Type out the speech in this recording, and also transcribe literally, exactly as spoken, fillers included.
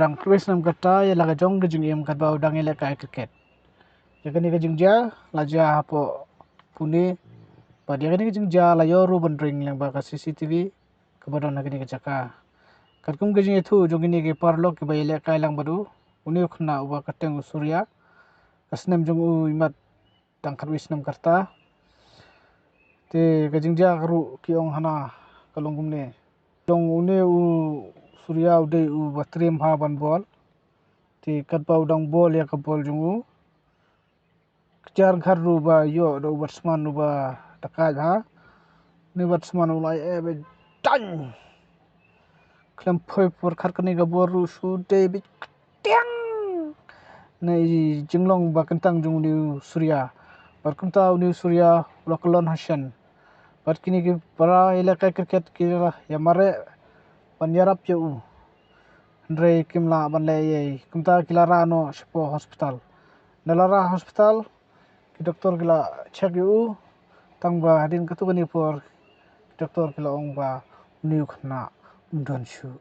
Dang khrui snem kata ïa la ka jong ka jingim katba u dang ïalehkai cricket. Ïa kane ka jingjia la jia hapoh Pune. Bad ïa kane ka jingjia la ïoh ruh ban ring lyngba ka C C T V kaba don ha kane ka jaka. Katkum ka jingïathuh jong kine ki paralok kiba ïalehkai lang bad u, une u khynnah uba kyrteng u Surya, ka snem jong u imat dang khatwei snem kata. Te ka jingjia ka ruh ki ong hana ka long kumne. Long une u Surya u dei uba triem ha ban bol. Te katba u dang bol ïa ka bol jong u, ka jar ghar ruh ba ïoh da u batsman uba da kai ha. Une u batsman u la ïeh beit, dang khlem phoi por khat kane ka bol ruh shu dei beit ktiang na i jinglong ba kyntang jong une u Surya. Bad kumta une u Surya u la kyllon ha shen. Bad kine ki para ïalehkai cricket ki la ïa mareh ban ïarap ïa u. Hynrei kim lah ban leh ei ei. Kumta ki la rah noh shapoh hospital. Ynda la rah hospital, ki doktor ki la check ïa u. Tangba hadien katto katne por, ki doktor ki la ong ba une u khynnah um don shuh.